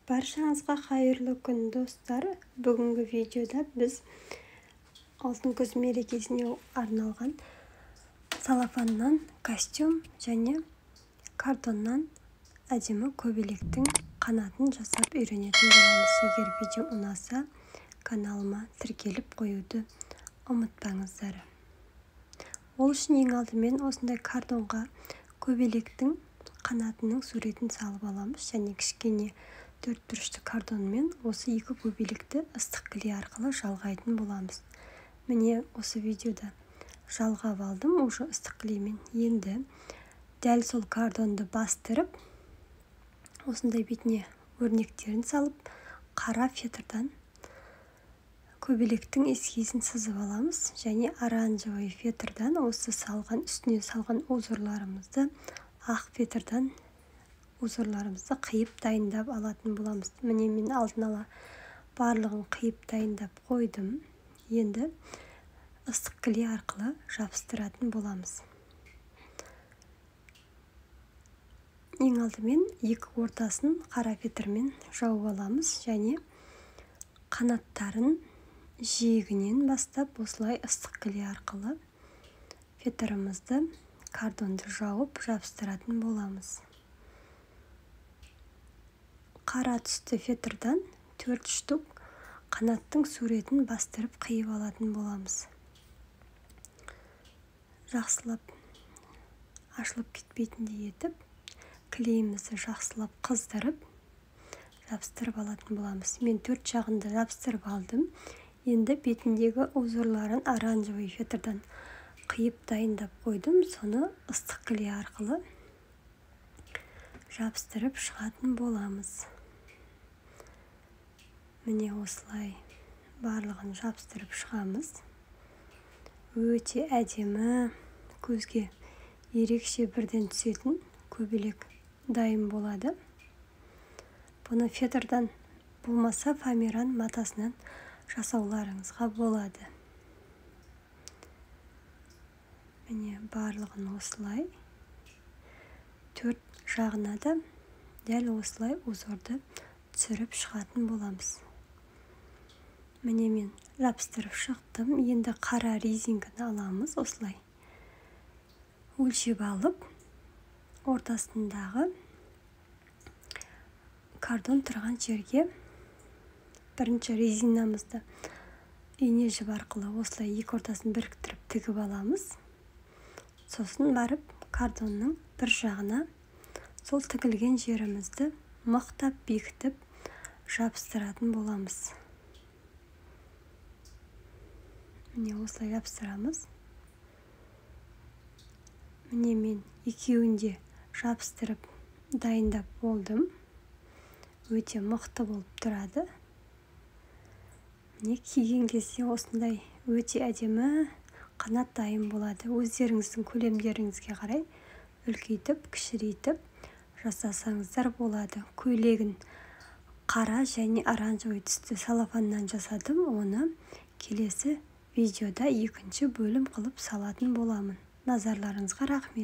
Баршаңызға қайырлы күн, достар. Бүгінгі видеода біз алтын күз мерекесіне арналған салафаннан костюм және картоннан әдемі көбелектің қанатын жасап үйренетін боламыз. Егер видео ұнаса, каналыма тіркеліп қоюды ұмытпаңыздар. Ол үшін ең алдымен осындай картонға көбелектің қанатының суретін салып аламыз және кішкене төрт бұрышты картонмен осы екі көбелекті ыстық клей арқылы жалғайтын боламыз. Міне, осы видеода жалғап алдым уже ыстық клеймен. Енді дәл сол картонды бастырып, осындай бетіне өрнектерін салып, қара фетрдан көбелектің эскизін сызып аламыз және оранжевый фетрдан осы салған үстіне салған узорларымызды, ақ фетрдан узорларымызды қиып дайындап алатын боламыз. Міне, мен алдын ала барлығын қиып дайындап қойдым. Енді ыстық клей арқылы жабыстыратын боламыз. Ең алдымен екі ортасын қара фетрмен жауып аламыз және қанаттарын жиегінен бастап осылай ыстық клей арқылы фетрімізді, картонды жауып жабыстыратын боламыз. Қара түсті фетрдан 4 штук қанаттың суретін бастырып қиып алатын боламыз. Жақсылап ашылып кетпейтіндей етіп клейімізді жақсылап қыздырып жабыстырып алатын боламыз. Мен төрт жағында жабыстырып алдым. Енді бетіндегі узорларын оранжевый фетрдан қиып дайындап қойдым. Соны ыстық клей арқылы жабыстырып шығатын боламыз. Міне, осылай барлығын жабыстырып шығамыз. Өте әдемі, көзге ерекше бірден түсетін көбелек дайын болады. Бұны фетрдан болмаса фоамиран матасынан жасауларыңызға болады. Міне, барлығын осылай төрт жағына да дәл осылай узорды түсіріп шығатын боламыз. Міне, мен жабыстырып шықтым. Енді қара резинканы аламыз, осылай өлшеп алып, ортасындағы картон тұрған жерге бірінші резинамызды ине жіп арқылы осылай екі ортасын біріктіріп тігіп аламыз. Сосын барып картонның бір жағына сол тігілген жерімізді мықтап бекітіп жабыстыратын боламыз. Міне, осылай жабыстырамыз. Міне, мен екеуін де жабыстырып дайындап болдым. Өте мықты болып тұрады. Міне, киген кезде осындай өте әдемі қанат дайын болады. Өздеріңіздің көлемдеріңізге қарай үлкейтіп, кішірейтіп жасасаңыздар болады. Көйлегін қара және оранжевый түсті салафаннан жасадым. Оны келесі видеода екінші бөлім қылып салатын боламын. Назарларыңызға рахмет.